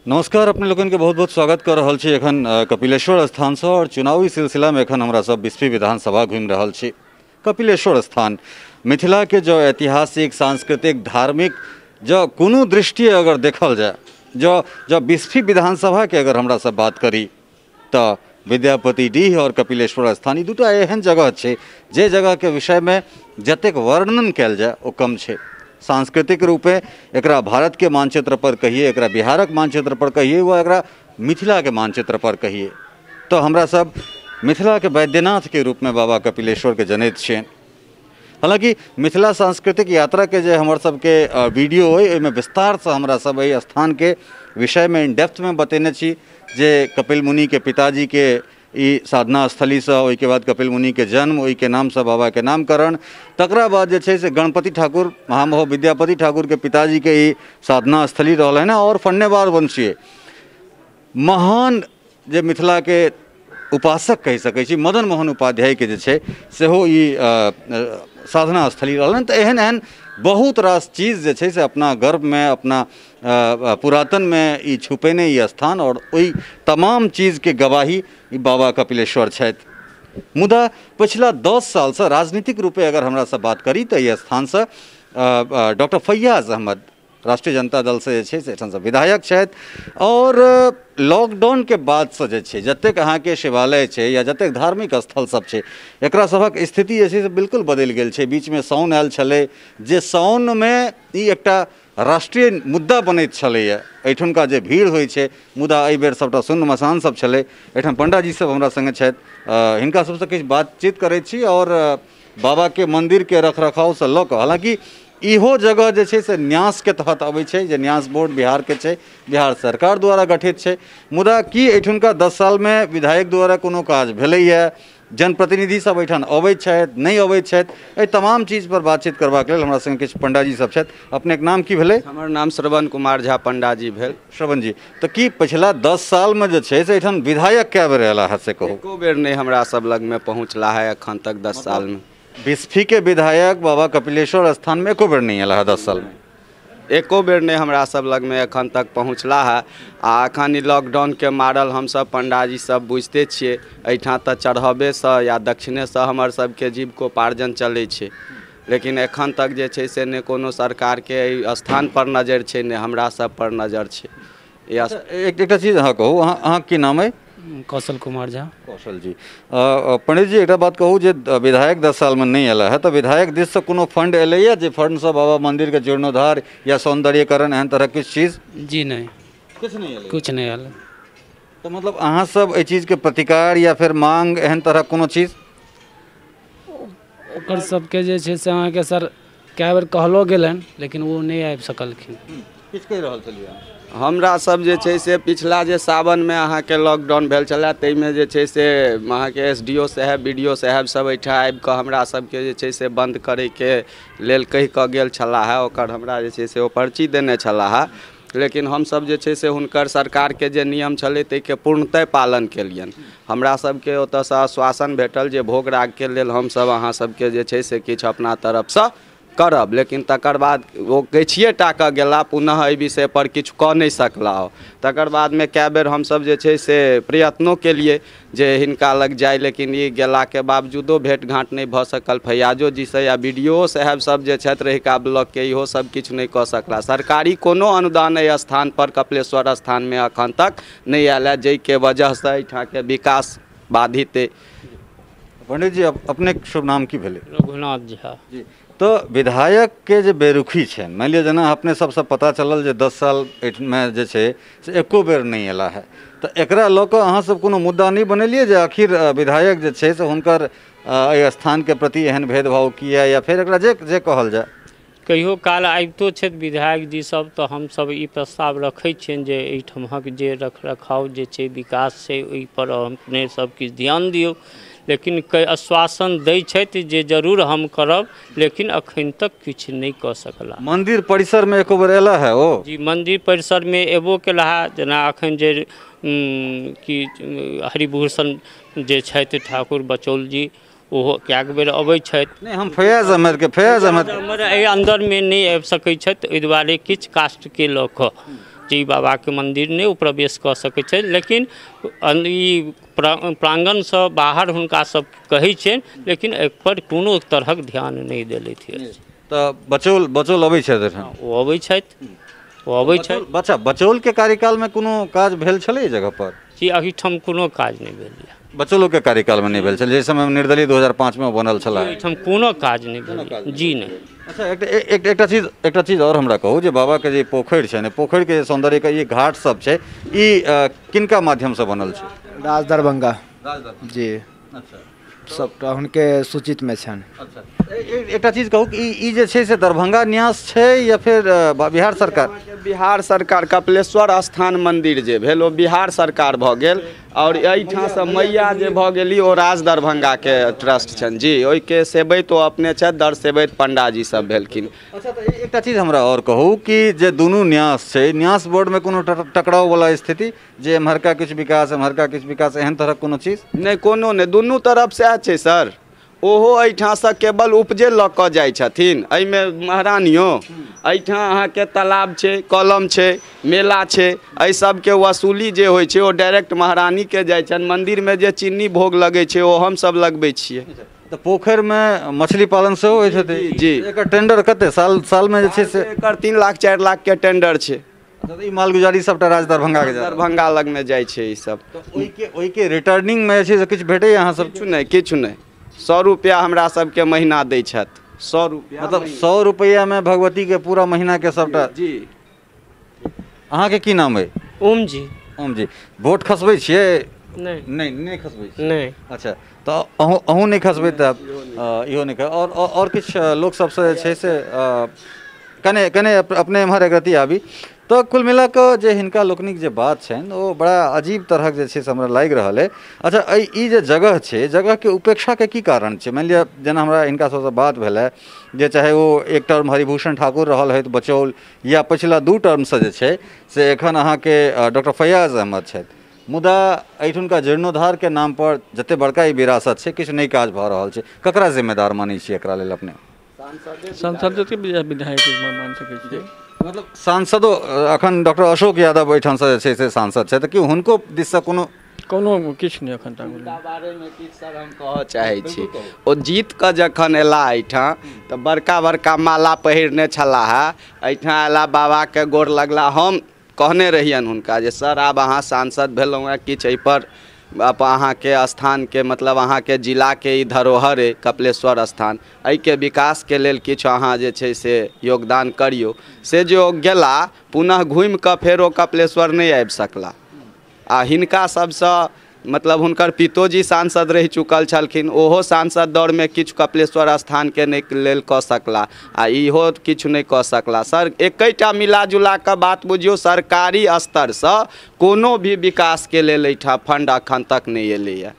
नमस्कार, अपने लोगन के बहुत बहुत स्वागत कर रहल छी एखन कपिलेश्वर स्थान से और चुनावी सिलसिला में एखन हमरा सब बिस्फी विधानसभा घूमि रहल छी। कपिलेश्वर स्थान मिथिला के जो ऐतिहासिक, सांस्कृतिक, धार्मिक जो कोनो दृष्टि अगर देखल जाए, जो जो बिस्फी विधानसभा के अगर हमरा सब बात करी तो विद्यापति डीह और कपिलेश्वर स्थान ई दूटा एहन जगह छै जे जगह के विषय में जतेक वर्णन कयल जाए ओ कम छै। सांस्कृतिक रूपे एकरा भारत के मानचित्र पर कहिए, एकरा बिहारक मानचित्र पर कहिए वा एकरा मिथिला के मानचित्र पर कहिए, तो हमरा सब मिथिला के वैद्यनाथ के रूप में बाबा कपिलेश्वर के जनैत छियनि। हालाँकि मिथिला सांस्कृतिक यात्रा के जे हमर सबके वीडियो अइ ओहिमे विस्तारसँ हमरा सब एहि स्थान के विषय में इन डेप्थ में बतेने छी जे कपिल मुनि के पिताजी के ई साधना स्थलीसँ, ओहिके बाद कपिल मुनि के जन्म, ओहिके नामसँ बाबा के नामकरण, तकरा बाद जे छै से गणपति ठाकुर महामहो विद्यापति ठाकुर के पिताजी के ई साधना स्थली रहल है और फन्नेवार वंशीय महान जे मिथिला के उपासक कहि सकै छी मदन मोहन उपाध्याय के जे छै सेहो ई साधना स्थली रहल। तऽ एहन एहन बहुत रास चीज जे छै से अपना गर्भ में, अपना पुरातन में ई छुपेने ई स्थान और ओहि तमाम चीज के गवाही ई बाबा कपिलेश्वर छथि। मुदा पछिला 10 सालसँ राजनीतिक रूपे अगर हमरा सब बात करी तऽ ई स्थानसँ डॉक्टर फैयाज अहमद राष्ट्रीय जनता दल से जे छै से एहिठामसँ विधायक छथि और लॉकडाउन के बादसँ जे छै जतेक अहाँके शिवालय छै या जतेक धार्मिक स्थल सब छै एकरा सभक स्थिति जे छै से बिल्कुल बदलि गेल छै। बीचमे साउन आयल छलै जे साउनमे ई एकटा राष्ट्रीय मुद्दा बनैत छलैए, एहिठुनका जे भीड़ होइ छै, मुदा एहिबेर सबटा सुन्न मसान सब छलै। एहिठाम पंडाजी सब हमरा सङ्गे छथि, हिनका सबसँ किछु बातचीत करै छी और बाबाके मन्दिरके रखरखावसँ लऽ कऽ, हालाँकि इहो जगह जे छै से न्यास के तहत अबै छै जे न्यास बोर्ड बिहार के छै, बिहार सरकार द्वारा गठित छै, मुदा की एहिठुनका 10 सालमे विधायक द्वारा कोनो काज भेलैए, जनप्रतिनिधि सब एहिठाम अबै छथि नहि अबै छथि, एहि तमाम चीज पर बातचीत करबाक लेल हमरा संगे किछु पंडाजी सब छथि। अपनेके नाम की भेलै? हमर नाम श्रवण कुमार झा पंडाजी भेल। श्रवण जी, तऽ की पछिला 10 सालमे जे छै से एहिठाम विधायक कए बेर अयला है से कहू? एको बेर नहि हमरा सब लगमे पहुँचला है एखन तक 10 सालमे। बिस्फी के विधायक बाबा कपिलेश्वर स्थान में एको बेर नहीं आया है 10 साल में? एको बेर नहीं हमरा सब लग में एखन तक पहुँचला है। आ एखन लॉकडाउन के मारल हमसब पंडाजी सब बुझते छियै एहिठाम तऽ चढ़ाबेसँ या दक्षिणेसँ हमर सबके जीविकोपार्जन चलै छै, लेकिन एखन तक जे छै से नहि कोनो सरकारके एहि स्थान पर नजरि छै नहि हमरा सब पर नजरि छै। एकटा चीज अहाँ कहू, अहाँके की नाम अइ? कौशल कुमार झा। कौशल जी, पंडित जी एकटा बात कहू जे विधायक 10 सालमे नहि अयला है तऽ विधायक दिससँ कोनो फंड एलैए जे फंडसँ बाबा मन्दिरके जीर्णोद्धार या सौंदर्यकरण एहन तरहक किछु चीज? जी नहि, किछु नहि एलै। किछु नहि आयल। तऽ मतलब अहाँ सब एहि चीजके प्रतिकार या फेर मांग एहन तरहक कोनो चीज? ओकर सबके जे छै से अहाँके सर कए बेर कहलो गेलनि लेकिन ओ नहि आबि सकलखिन। किछु कहि रहल छलियै? हमरा सब जे छै से पिछला जे सावनमे अहाँके लॉकडाउन भेल छलै ताहिमे जे छै से अहाँके एस डी ओ साहेब, बी डी ओ साहेब सब एहिठाम आबिकऽ हमरा सबके जे छै से बन्द करैके लेल कहि कऽ गेल छलाह है, ओकर हमरा जे छै से ओ पर्ची देने छलाह है, लेकिन हमसब जे छै से हुनकर सरकारके जे नियम छलै ताहिके पूर्णतः पालन केलियनि। हमरा सबके ओतऽसँ आश्वासन भेटल जे भोग रागके लेल हमसब अहाँ सबके जे छै से किछु अपना तरफसँ करब, लेकिन तकर बाद ओ गछिए टा कऽ गेला, पुनः एहि विषय पर किछु कऽ नहि सकला। तकर बादमे कए बेर हमसब जे छै से प्रयत्नो केलिए जे हिनका लग जाय, लेकिन ई गेलाके बावजूदो भेट घाँट नहि भऽ सकल। फैयाजो जीसँ या बी डी ओ साहेब सब जे छथि रहिका ब्लॉकके इहो सब किछु नहि कऽ सकला। सरकारी कोनो अनुदान एहि स्थान पर कपिलेश्वर स्थानमे एखन तक नहि आयल है, जाहिके वजहसँ एहिठामके विकास बाधित अइ। पंडित जी, अपने शुभ नाम की भेलै? रघुनाथ झा जी। तो विधायक के जे बेरुखी छनि, मानि लिअ जेना अपने सबसँ पता चलल जे 10 साल एहिमे जे छै से एको बेर नहि अयला है, तऽ एकरा लऽ कऽ अहाँ सब कोनो मुद्दा नहि बनेलियै जे आखिर विधायक जे छै से हुनकर एहि स्थानके प्रति एहन भेदभाव किया, या फेर एकरा जे जे कहल जाय? कहियो काल आबितो छथि विधायक जी सब तऽ हमसब ई प्रस्ताव रखै छियनि जे एहिठामक जे रखरखाव जे छै विकास छै ओहिपर अपने सब किछु ध्यान दियौ, लेकिन आश्वासन दै छथि जे जरूर हम करब, लेकिन अखन तक किछु नहि कऽ सकला। मंदिर परिसरमे एको बेर अयला है ओ? जी, मंदिर परिसरमे एबो केला है, जेना अखन जे कि हरिभूषण जे छथि ठाकुर बचौल जी ओहो कए बेर अबै छथि। नहि, हम फैयाज अहमद के, फैयाज अहमद एहि अन्दरमे नहि आबि सकै छथि, एहि दुआरे किछु कास्टके लऽ कऽ जे ई बाबाके मन्दिर नहि ओ प्रवेश कऽ सकै छै, लेकिन ई प्राङ्गणसँ बाहर हुनका सब कहै छनि, लेकिन एहिपर कोनो तरहक ध्यान नहि देलथि। तऽ बचौल बचौल अबै छथि एहिठाम? ओ अबै छथि, ओ अबै छथि। अच्छा, बचौलके कार्यकालमे कोनो काज भेल छलै एहि जगहपर? जी, एहिठाम कोनो काज नहि भेल। बचौलोके कार्यकालमे नहि भेल छलै, जाहि समयमे निर्दलीय 2005मे बनल छलै? एहिठाम कोनो काज नहि भेल जी, नहि। अच्छा, एकटा चीज आओर हमरा कहू जे बाबाके जे पोखरि छै ने, पोखरिके जे सौन्दर्यके ई घाट सब छै, ई किनका माध्यमसँ बनल छै? राज दरभंगा जी। अच्छा, सबटा हुनके सूचितमे छनि। अच्छा, एकटा चीज कहू कि ई जे छै से दरभंगा न्यास छै या फिर बिहार सरकार? बिहार सरकार। कपिलेश्वर स्थान मंदिर जे भेल ओ बिहार सरकार भऽ गेल, आओर एहिठामसँ मैया जे भऽ गेली ओ राज दरभंगाके ट्रस्ट छनि जी, ओहिके सेबैत ओ अपने छथि, दर सेबैत पंडाजी सब भेलखिन। अच्छा, तऽ एकटा चीज हमरा आओर कहू कि जे दुनू न्यास छै, न्यास बोर्डमे कोनो टकराववला स्थिति जे एम्हरका किछु विकास एम्हरका किछु विकास, एहन तरहक कोनो चीज? नहि, कोनो नहि, दुनू तरफ सएह छै सर। ओहो एहिठामसँ केवल उपजे लऽ कऽ जाइ छथिन, एहिमे महारानियो, एहिठाम अहाँके तालाब छै, कलम छै, मेला छै, एहि सबके वसूली जे होइ छै ओ डायरेक्ट महारानीके जाइ छनि। मन्दिरमे जे चीनी भोग लगै छै ओ हमसब लगबै छियै। तऽ पोखरिमे मछली पालन सेहो होइत हेतै? जी। एकर टेंडर कते सालमे जे छै से? एकर 3 लाख 4 लाखके टेंडर छै। ई मालगुजारी सबटा राज दरभंगाके दरभंगा लगमे जाइ छै ई सब। ओहिके रिटर्निंगमे जे छै से किछु भेटैए अहाँ सब? किछु नहि, किछु नहि। 100 रुपैआ हमरा सबके महीना दै छथि, 100 रुपैआ, मतलब 100 रुपैआमे भगवतीके पूरा महीनाके सबटा। जी। अहाँके की नाम अइ? ओम जी। ओम जी, वोट खसबै छियै? नहि नहि नहि खसबै छियै? नहि। अच्छा, तऽ अहूँ नहि खसबै तऽ इहो नहि। आओर किछु लोक सबसँ जे छै से कने कने अपने एम्हर एकरती आबी। तऽ कुल मिला कऽ जे हिनका लोकनिक जे बात छनि ओ बड़ा अजीब तरहक जे छै से हमरा लागि रहल अइ। अच्छा, ई जे जगह छै, जगहके उपेक्षाके की कारण छै? मानि लिअ जेना हमरा हिनका सबसँ बात भेलै जे चाहे ओ एक टर्म हरिभूषण ठाकुर रहल होथि बचौल, या पछिला 2 टर्मसँ जे छै से एखन अहाँके डॉक्टर फैयाज अहमद छथि, मुदा एहिठुनका जीर्णोद्धारके नामपर जतेक बड़का ई विरासत छै किछु नहि काज भऽ रहल छै। ककरा जिम्मेदार मानै छियै एकरा लेल अपने? सांसद विधायक मान सकै छियै, मतलब सांसदो अखन डॉक्टर अशोक यादव एहिठामसँ जे छै से सांसद छै, तऽ की हुनको दिससँ कोनो कोनो किछु नहि एखन तक? हुनका बारेमे किछु सर हम कहऽ चाहै छी। ओ जीत कऽ जखन अयला एहिठाम तऽ बड़का बड़का माला पहिरने छलाह, एहिठाम अयला बाबाके गोर लगला। हम कहने रहियनि हुनका जे सर आब अहाँ सांसद भेलहुँ हेँ, किछु एहिपर अहाँके स्थानके मतलब अहाँके जिलाके ई धरोहर अइ कपिलेश्वर स्थान, एहिके विकासके लेल किछु अहाँ जे छै से योगदान करियौ। से जे ओ गेला पुनः घुमि कऽ फेर ओ कपिलेश्वर नहि आबि सकला। आ हिनका सबसँ मतलब हुनकर पितोजी सांसद रहि चुकल छलखिन, ओहो सांसद दौरमे किछु कपिलेश्वर स्थानके नहि लेल कऽ सकला आ इहो किछु नहि कऽ सकला। सर एकैटा मिला जुला कऽ बात बुझियौ, सरकारी स्तरसँ कोनो भी विकासके लेल एहिठाम फंड अखन तक नहि एलैए।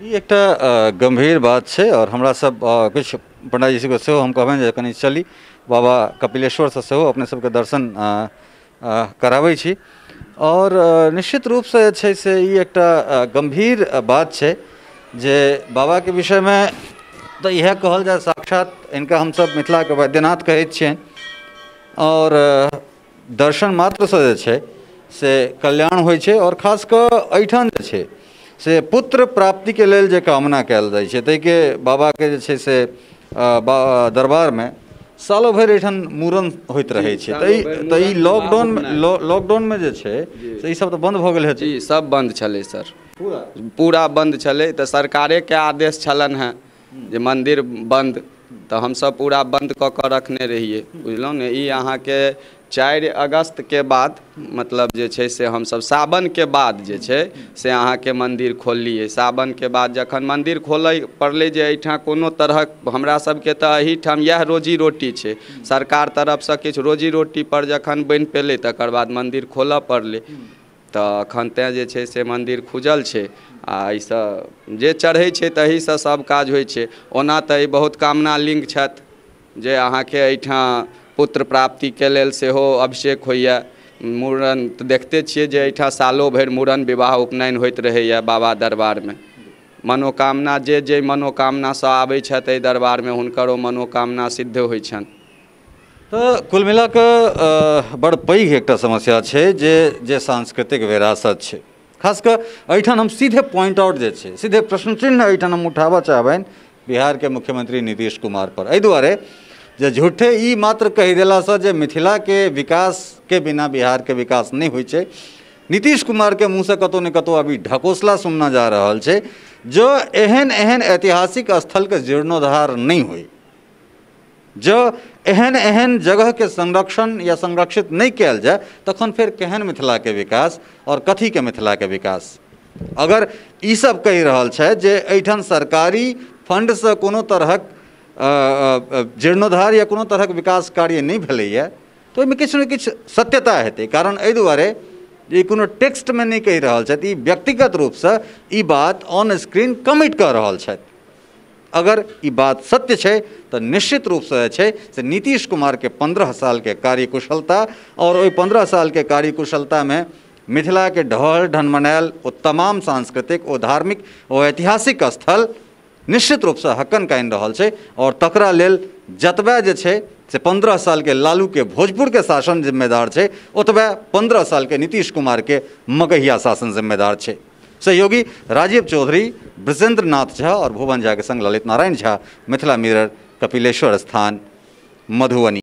ई एकटा गम्भीर बात छै। आओर हमरा सब किछु पंडाजी सबके सेहो हम कहबनि जे कनि चली बाबा कपिलेश्वरसँ सेहो अपने सबके दर्शन कराबै छी। और निश्चित रूपसँ जे छै से ई एकटा गम्भीर बात छै जे बाबाके विषयमे तऽ इएह कहल जाय, साक्षात इनका हमसब मिथिलाके वैद्यनाथ कहैत छियनि और दर्शन मात्रसँ जे छै से कल्याण होइ छै। और खास कऽ एहिठाम जे छै से पुत्र प्राप्तिके लेल जे कामना कयल जाइ छै ताहिके बाबाके जे छै से दरबारमे सालो भरि एहिठाम मूड़न होइत रहै छै। तऽ ई लॉकडाउनमे जे छै से ई सब तऽ बन्द भऽ गेल हेतै? जी, सब बन्द छलै सर, पूरा बन्द छलै। तऽ सरकारेके आदेश छलनि हेँ जे मन्दिर बन्द, तऽ हमसब पूरा बन्द कऽ कऽ रखने रहियै, बुझलहुँ ने। ई अहाँके 4 अगस्त के बाद मतलब जे छै से हमसब सावनके बाद जे छै से अहाँके मन्दिर खोललियै। सावनके बाद जखन मन्दिर खोलै पड़लै जे एहिठाम कोनो तरहक हमरा सबके तऽ एहिठाम इएह रोजी रोटी छै, सरकार तरफसँ किछु रोजी रोटी पर जखन बनि पेलै तकर बाद मन्दिर खोलऽ पड़लै। तऽ एखन तेँ जे छै से मन्दिर खुजल छै आ एहिसँ जे चढ़ै छै तहीसँ सब काज होइ छै। ओना तऽ ई बहुत कामना लिंग छथि जे अहाँके एहिठाम पुत्र प्राप्तिके लेल सेहो अभिषेक होइए, मूड़न तऽ देखते छियै जे एहिठाम सालो भरि मूड़न विवाह उपनयन होइत रहैए बाबा दरबारमे। मनोकामना जे जे मनोकामनासँ आबै छथि एहि दरबारमे हुनकर ओ मनोकामना सिद्ध होइ छनि। तऽ कुल मिला कऽ बड़ पैघ एकटा समस्या छै जे जे सांस्कृतिक विरासत छै, खास कऽ एहिठाम हम सीधे पॉइंट आउट जे छै, सीधे प्रश्न चिन्ह एहिठाम हम उठाबऽ चाहबनि बिहारके मुख्यमंत्री नीतीश कुमार पर, एहि दुआरे जे झूठे ई मात्र कहि देलासँ जे मिथिलाके विकासके बिना बिहारके विकास नहि होइ छै। नीतीश कुमारके मुँहसँ कतहु ने कतहु अभी ढकोसला सुनना जा रहल छै जो एहन एहन ऐतिहासिक स्थलके जीर्णोद्धार नहि होइ, जो एहन एहन जगहके संरक्षण या संरक्षित नहि कयल जाय, तखन फेर केहन मिथिलाके विकास और कथीके मिथिलाके विकास। अगर ई सब कहि रहल छै जे एहिठाम सरकारी फंडसँ कोनो तरहक जीर्णोद्धार या कोनो तरहक विकास कार्य नहि भेलैए, तऽ ओहिमे किछु ने किछु सत्यता हेतै। कारण एहि दुआरे जे ई कोनो टेक्स्टमे नहि कहि रहल छथि, ई व्यक्तिगत रूपसँ ई बात ऑन स्क्रीन कमिट कऽ रहल छथि। अगर ई बात सत्य छै तऽ निश्चित रूपसँ जे छै से नीतीश कुमारके 15 सालके कार्यकुशलता और ओहि 15 सालके कार्यकुशलतामे मिथिलाके ढहल ढनमनायल ओ तमाम सांस्कृतिक, ओ धार्मिक, ओ ऐतिहासिक स्थल निश्चित रूपसँ हक्कन कानि रहल छै। और तकरा लेल जतबे जे छै से 15 सालके लालूके भोजपुरके शासन जिम्मेदार छै, ओतबे 15 सालके नीतीश कुमारके मगहिया शासन जिम्मेदार छै। सहयोगी राजीव चौधरी, ब्रजेंद्र नाथ झा और भुवन झा के संग ललित नारायण झा, मिथिला मिरर, कपिलेश्वर स्थान, मधुबनी।